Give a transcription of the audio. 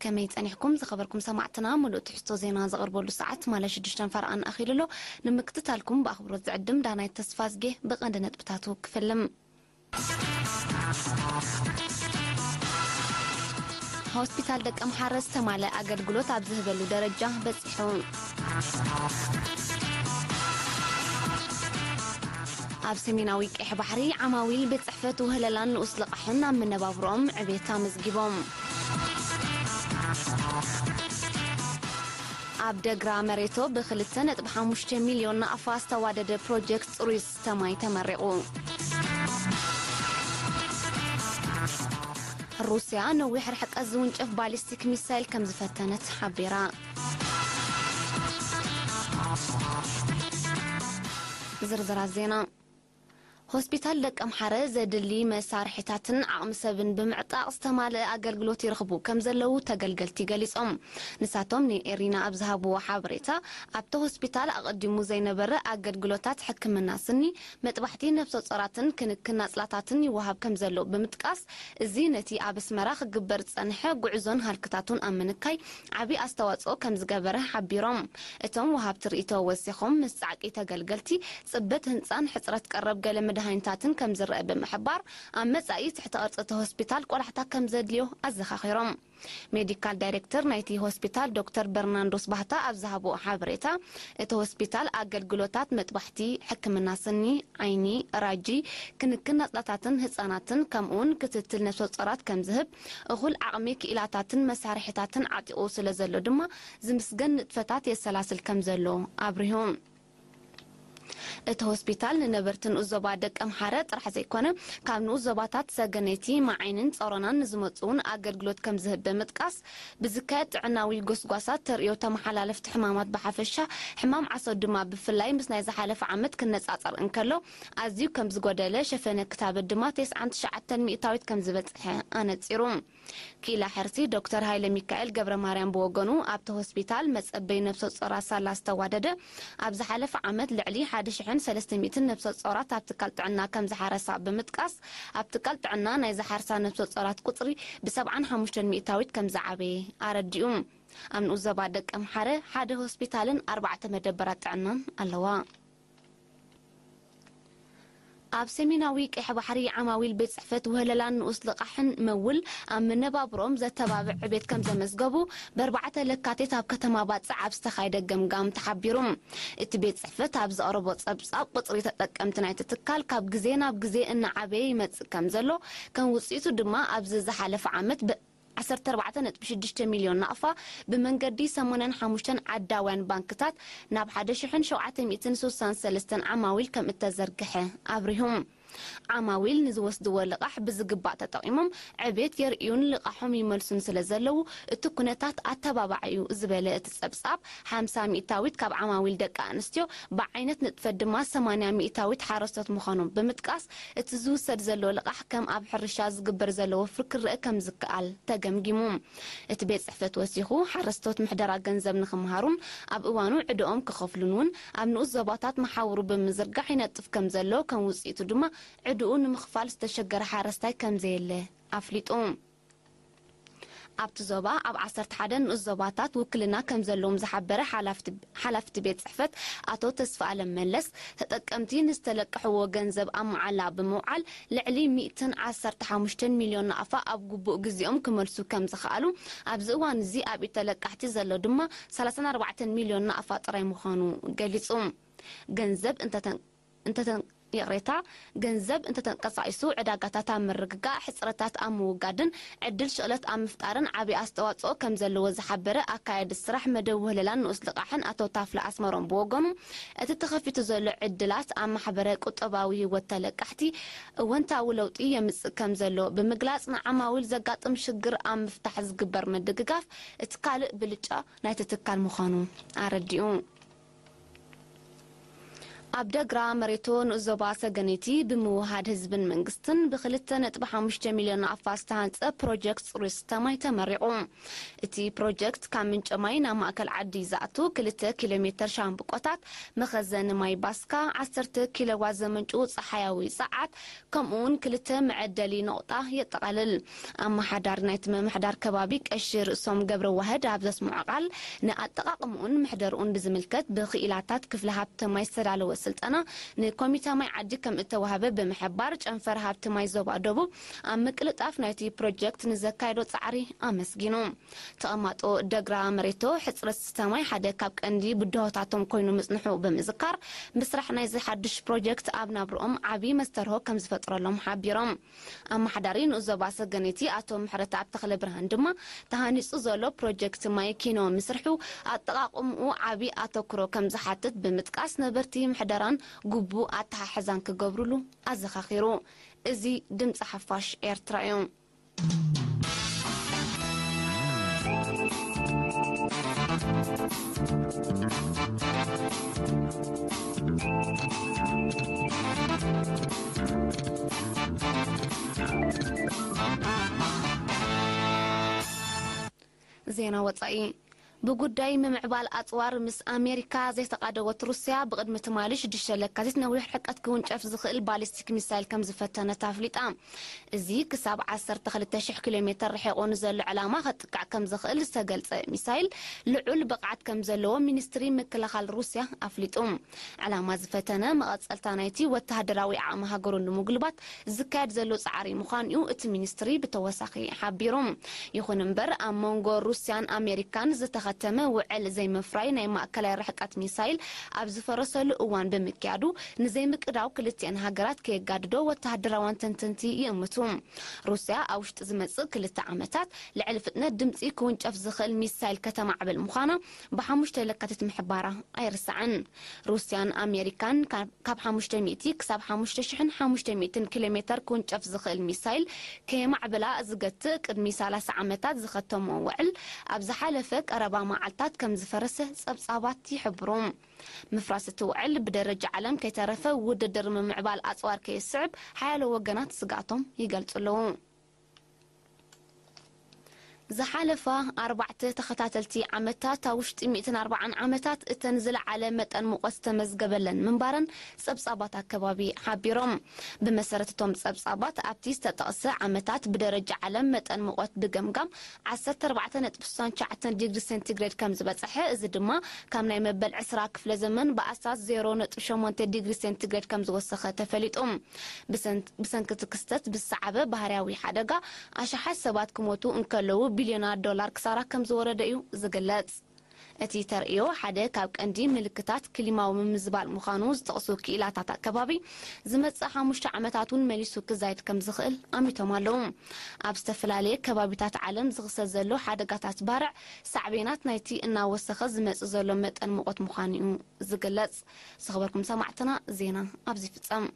ከመይ ጸኒሕኩም ዝኸበርኩም ሰማዕትና? ምሉእ ትሕዝቶ ዜና ዘቕርበሉ ሰዓት ማለ ሽዱሽተ ፈረቓ ኣኺሉ ኣሎ። ንምክትታልኩም ብኣኽብሮት ዝዕድም ዳናይት ተስፋዝጌ። ብቐንዲ ነጥብታቱ ክፍልም። ሆስፒታል ደቀምሓረ ዝተማልአ ኣገልግሎት ኣብ ዝህበሉ ደረጃ በጺሑ። ኣብ ሰሜናዊ ቀይሕ ባሕሪ ዓማዊል ቤት ጽሕፈት ውህለላን ንኡስ ልቓሕን ኣብ መነባብሮኦም ዕቤት ኣመዝጊቦም። ኣብ ደግራ መሬቶ ብ ክልተ ነጥቢ ሓሙሽተ ሚልዮን ናቕፋ ዝተዋደደ ፕሮጀክት ጽሩይ ዝስተ ማይ ተመሪቑ። ሩስያ ነዊሕ ርሕቀት ዝውንጨፍ ባሊስቲክ ሚሳይል ከም ዝፈተነት ሓቢራ። ዝርዝራት ዜና። ሆስፒታል ደቀምሓረ ዘድሊ መሳርሒታትን ዓቕሚ ሰብን ብምዕጣቕ ዝተማልአ ኣገልግሎት ይረኽቡ ከም ዘለዉ ተገልገልቲ ገሊጾም። ንሳቶም ንኤሪና ኣብ ዝሃብዎ ሓበሬታ፣ ኣብቲ ሆስፒታል ኣቐዲሙ ዘይነበረ ኣገልግሎታት ሕክምና ስኒ፣ መጥባሕቲ ነፍሰ ጾራትን ክንክን ናጽላታትን ይወሃብ ከም ዘሎ ብምጥቃስ፣ እዚ ነቲ ኣብ ኣስመራ ክግበር ዝጸንሐ ጉዕዞን ሃልክታቱን ኣብ ምንካይ ዓቢ ኣስተዋጽኦ ከም ዝገበረ ሓቢሮም። እቶም ወሃብቲ ርእይቶ ወሲኾም፣ ምስ ጻዕቂ ተገልገልቲ፣ ጽበት ህንጻን ሕጽረት ቀረብ ገለ መድሃኒታትን ከም ዝረአ ብምሕባር፣ ኣብ መጻኢ ትሕተ ቅርጺ እቲ ሆስፒታል ቆላሕታ ከም ዘድልዮ ኣዘኻኺሮም። ሜዲካል ዳይሬክተር ናይቲ ሆስፒታል ዶክተር በርናንዶስ ባህታ ኣብ ዝሃብኦ ሓበሬታ፣ እቲ ሆስፒታል ኣገልግሎታት መጥባሕቲ፣ ሕክምና ስኒ፣ ዓይኒ፣ ራጂ፣ ክንክን ናጽላታትን ህጻናትን፣ ከምኡውን ክትትል ነፍሰ ጾራት ከም ዝህብ፣ እኹል ዓቕሚ ክኢላታትን መሳርሒታትን ዓጢቑ ስለ ዘሎ ድማ ዝምስገን ንጥፈታት የሰላስል ከም ዘሎ ኣብሪሁ። እቲ ሆስፒታል ንነበርቲ ንኡስ ዞባ ደቀምሓረ ጥራሕ ዘይኮነ፣ ካብ ንኡስ ዞባታት ሰገነይቲ፣ መዓይንን ጾሮናን ንዝመጹ እውን ኣገልግሎት ከም ዝህብ ብምጥቃስ፣ ብዝካየድ ጥዕናዊ ጎስጓሳት ተርእዮ ተመሓላለፍቲ ሕማማት ብሓፈሻ፣ ሕማም ዓሶ ድማ ብፍላይ ምስ ናይ ዝሓለፈ ዓመት ክነጻጸር እንከሎ፣ ኣዝዩ ከም ዝጎደለ፣ ሸፈነ ክታበት ድማ ተስዓን ትሽዓተን ሚእታዊት ከም ዝበጽሐ ኣነጺሩ። ክኢላ ሕርሲ ዶክተር ሃይለ ሚካኤል ገብረ ማርያም ብወገኑ፣ ኣብቲ ሆስፒታል መጸበይ ነፍሰ ጾራት ሳላ ዝተዋደደ፣ ኣብ ዝሓለፈ ዓመት ልዕሊ ሓደ ሽሕን ሰለስተ ሚእትን ነፍሰ ጾራት ኣብ ትካል ጥዕና ከም ዝሓረሳ ብምጥቃስ፣ ኣብ ትካል ጥዕና ናይ ዝሓርሳ ነፍሰ ጾራት ቁጽሪ ብሰብዓን ሓሙሽተን ሚእታዊት ከም ዝዓበየ ኣረዲኡ። ኣብ ንኡስ ዞባ ደቀምሓረ ሓደ ሆስፒታልን ኣርባዕተ መደበራት ጥዕናን ኣለዋ። ኣብ ሰሜናዊ ቀይሕ ባሕሪ ዓማዊል ቤት ጽሕፈት ውህለላን ንኡስ ልቓሕን መውል ኣብ መነባብሮም ዘተባብዕ ዕቤት ከም ዘመዝገቡ ብኣርባዕተ ለካቲት ኣብ ከተማ ባጽዕ ኣብ ዝተኻየደ ገምጋም ተሓቢሩ። እቲ ቤት ጽሕፈት ኣብ ዘቕረቦ ጸብጻብ፣ ቁጽሪ ተጠቀምቲ ናይቲ ትካል ካብ ግዜ ናብ ግዜ እናዓበየ ይመጽእ ከም ዘሎ፣ ከም ውጽኢቱ ድማ ኣብዚ ዝሓለፈ ዓመት ብ ዓሰርተ ኣርባዕተ ነጥቢ ሽዱሽተ ሚልዮን ናቕፋ ብመንገዲ ሰማንያን ሓሙሽተን ዓዳውያን ባንክታት ናብ ሓደ ሽሕን ሸውዓተ ሚእትን ስሳን ሰለስተን ዓማዊል ከም እተዘርግሐ ኣብሪሁ። ዓማዊል ንዝወስድዎ ልቓሕ ብዝግባእ ተጠቒሞም ዕቤት የርእዩን ልቓሖም ይመልሱን ስለ ዘለዉ፣ እቲ ኩነታት ኣተባባዒ እዩ ዝበለ እቲ ጸብጻብ፣ ሓምሳ ሚእታዊት ካብ ዓማዊል ደቂ ኣንስትዮ፣ ብዓይነት ንጥፈት ድማ ሰማንያ ሚእታዊት ሓረስቶት ምዃኖም ብምጥቃስ፣ እቲ ዝውሰድ ዘሎ ልቓሕ ከም ኣብ ሕርሻ ዝግበር ዘሎ ወፍሪ ክረአ ከም ዝከኣል ተገምጊሙ። እቲ ቤት ጽሕፈት ወሲኹ፣ ሓረስቶት ምሕደራ ገንዘብ ንኽምሃሩን ኣብ እዋኑ ዕድኦም ክኸፍሉን እውን ኣብ ንኡስ ዞባታት መሓውሩ ብምዝርጋሕ ይነጥፍ ከም ዘሎ፣ ከም ውጽኢቱ ድማ ዕድኡ ንምኽፋል ዝተሸገረ ሓረስታይ ከም ዘየለ ኣፍሊጡ። ኣብቲ ዞባ ኣብ ዓሰርተ ሓደ ንኡስ ዞባታት ውክልና ከም ዘለዎም ዝሓበረ ሓላፍቲ፣ ሓላፍቲ ቤት ጽሕፈት ኣቶ ተስፋኣለም መለስ፣ ተጠቀምቲ ንዝተለቀሕዎ ገንዘብ ኣብ መዓላ ብምውዓል ልዕሊ ሚእትን ዓሰርተ ሓሙሽተን ሚልዮን ናቕፋ ኣብ ግቡእ ግዜኦም ክመልሱ ከም ዝኸኣሉ፣ ኣብዚ እዋን እዚ ኣብ ኢድ ተለቃሕቲ ዘሎ ድማ ሰላሳን ኣርባዕተን ሚልዮን ናቕፋ ጥራይ ምዃኑ ገሊጹ። ገንዘብ እንተተን-፣ እንተተን-፣ ይቕሬታ፣ ገንዘብ እንተተንቀሳቒሱ ዕዳጋታት ኣብ ምርግጋእ፣ ሕጽረታት ኣብ ምውጋድን ዕድል ሽቕለት ኣብ ምፍጣርን ዓቢ ኣስተዋጽኦ ከም ዘለዎ ዝሓበረ ኣካያዲ ስራሕ መደብ ውህለላን ንኡስ ልቓሕን ኣቶ ታፍለ ኣስመሮም ብወገኑ፣ እቲ ተኸፊቱ ዘሎ ዕድላት ኣብ ማሕበረ ቁጠባዊ ህይወት ተለቃሕቲ እወንታዊ ለውጢ የምጽእ ከም ዘሎ ብምግላጽ፣ ንዓማዊል ዘጋጥም ሽግር ኣብ ምፍታሕ ዝግበር ምድግጋፍ እቲ ካልእ ብልጫ ናይቲ ትካል ምዃኑ ኣረዲኡ። ኣብ ደግራ መሬቶ ንኡስ ዞባ ሰገነይቲ ብምውሃድ ህዝብን መንግስትን ብ ክልተ ነጥቢ ሓሙሽተ ሚልዮን ኣፋ ዝተሃንጸ ፕሮጀክት ጽሩይ ዝስተ ማይ ተመሪቑ። እቲ ፕሮጀክት ካብ ምንጪ ማይ ናብ ማእከል ዓዲ ዝኣቱ ክልተ ኪሎ ሜተር ሻምብቆታት፣ መኸዘኒ ማይ ባስካ፣ ዓሰርተ ኪሎዋት ዘመንጭው ጸሓያዊ ጸዓት፣ ከምኡውን ክልተ መዐደሊ ነቑጣ የጠቓልል። ኣመሓዳሪ ናይቲ ምምሕዳር ከባቢ ቀሺ ርእሶም ገብረ ዋህድ ኣብ ዘስምዖ ቃል፣ ንኣጠቓቕምኡን ምሕደርኡን ብዝምልከት ብክኢላታት ክፍሊ ሃብቲ ማይ ዝተዳለወ ስልጠና ንኮሚተ ማይ ዓዲ ከም እተዋህበ ብምሕባር፣ ጨንፈር ሃብቲ ማይ ዞባ ደቡብ ኣብ ምቅልጣፍ ናይቲ ፕሮጀክት ንዘካየዶ ጻዕሪ ኣመስጊኑ። ተቐማጦ ደግራ መሬቶ ሕጽረት ዝስተ ማይ ሓደ ካብ ቀንዲ ብድሆታቶም ኮይኑ ምጽንሑ ብምዝካር፣ ምስራሕ ናይዚ ሓድሽ ፕሮጀክት ኣብ ናብርኦም ዓቢ መስተርሆ ከም ዝፈጥረሎም ሓቢሮም። ኣመሓዳሪ ንኡስ ዞባ ሰገነይቲ ኣቶ ምሕረተኣብ ተኽለብርሃን ድማ፣ ተሃኒጹ ዘሎ ፕሮጀክት ማይ ኪኖ ምስርሑ ኣጠቓቕምኡ ዓቢ ኣተኩሮ ከም ዝሓትት ብምጥቃስ፣ ነበርቲ ምሕደራን ግቡእ ኣተሓሕዛን ክገብሩሉ ኣዘኻኺሩ። እዚ ድምጺ ሓፋሽ ኤርትራ እዩ። ዜና ወጻኢ። ብጉዳይ ምምዕባል ኣጽዋር ምስ ኣሜሪካ ዘይተቓደወት ሩስያ፣ ብቕድሚ ትማሊ ሽዱሽተ ለካቲት ነዊሕ ርሕቀት ክውንጨፍ ዝኽእል ባሊስቲክ ሚሳይል ከም ዝፈተነት ኣፍሊጣ። እዚ ክሳብ ዓሰርተ ክልተ ሽሕ ኪሎ ሜተር ርሒቑ ንዘሎ ዕላማ ከጥቅዕ ከም ዝኽእል ዝተገልጸ ሚሳይል፣ ልዑል ብቕዓት ከም ዘለዎ ሚኒስትሪ ምክልኻል ሩስያ ኣፍሊጡ። ዕላማ ዝፈተነ፣ መቐጸልታ ናይቲ ወተሃደራዊ ዓቕሚ ሃገሩ ንምጉልባት ዝካየድ ዘሎ ጻዕሪ ምዃኑ እዩ እቲ ሚኒስትሪ ብተወሳኺ ሓቢሩ። ይኹን እምበር፣ ኣብ መንጎ ሩስያን ኣሜሪካን ዝተኸተመ ውዕል ዘይምፍራይ ናይ ማእከላይ ርሕቀት ሚሳይል ኣብ ዝፈረሰሉ እዋን ብምክያዱ፣ ንዘይምቅዳው ክልቲአን ሃገራት ከየጋድዶ ወተሃደራውያን ተንተንቲ ይእምቱ። ሩስያ ኣብ ውሽጢ ዝመጽእ ክልተ ዓመታት ልዕሊ ፍጥነት ድምጺ ክውንጨፍ ዝኽእል ሚሳይል ከተማዕብል ምዃና ብሓሙሽተ ለካቲት ምሕባራ ኣይርሳዕን። ሩስያን ኣሜሪካን ካብ ካብ ሓሙሽተ ሚእቲ ክሳብ ሓሙሽተ ሽሕን ሓሙሽተ ሚእትን ኪሎ ሜተር ክውንጨፍ ዝኽእል ሚሳይል ከየማዕብላ ዝገትእ ቅድሚ ሰላሳ ዓመታት ዝኸተምዎ ውዕል፣ ኣብ ዝሓለፈ ቀረባ መዓልታት ከም ዝፈረሰ ጸብጻባት ይሕብሩ። ምፍራስ እቲ ውዕል ብደረጃ ዓለም ከይተረፈ ውድድር ምምዕባል ኣጽዋር ከየስዕብ ሓያሎ ወገናት ስግኣቶም ይገልጹ ኣለዉ። ዝሓለፋ ኣርባዕተ ተኸታተልቲ ዓመታት፣ ኣብ ውሽጢ ሚእትን ኣርባዓን ዓመታት እተን ዝለዓለ መጠን ሙቐት ዝተመዝገበለን ምንባረን ጸብጻባት ኣከባቢ ሓቢሮም። ብመሰረት እቶም ጸብጻባት፣ ኣብቲ ዝተጠቕሰ ዓመታት ብደረጃ ዓለም መጠን ሙቐት ብገምጋም ዓሰርተ ኣርባዕተ ነጥቢ ስሳን ትሽዓተን ዲግሪ ሴንቲግሬድ ከም ዝበጽሐ፣ እዚ ድማ ካብ ናይ መበል ዕስራ ክፍለ ዘመን ብኣስታት ዜሮ ነጥቢ ሸሞንተ ዲግሪ ሴንቲግሬድ ከም ዝወሰኸ ተፈሊጡ። ብሰን-፣ ብሰንኪ እቲ ክስተት ብዝሰዓበ ባህርያዊ ሓደጋ፣ ኣሽሓት ሰባት ክሞቱ እንከለዉ፣ ቢልዮናት ዶላር ክሳራ ከም ዝወረደ እዩ ዝግለጽ። እቲ ተርእዮ ሓደ ካብ ቀንዲ ምልክታት ክሊማዊ ምምዝባል ምዃኑ ዝጠቕሱ ክኢላታት ኣከባቢ፣ ዝመጽእ ሓሙሽተ ዓመታት እውን መሊሱ ክዛይድ ከም ዝኽእል ኣሚቶም ኣለዉ። ኣብ ዝተፈላለየ ከባቢታት ዓለም ዝኽሰት ዘሎ ሓደጋታት ባርዕ፣ ሳዕቤናት ናይቲ እናወሰኸ ዝመጽእ ዘሎ መጠን ሙቐት ምዃኑ እዩ ዝግለጽ። ዝኸበርኩም ሰማዕትና፣ ዜና ኣብዚ ይፍጸም።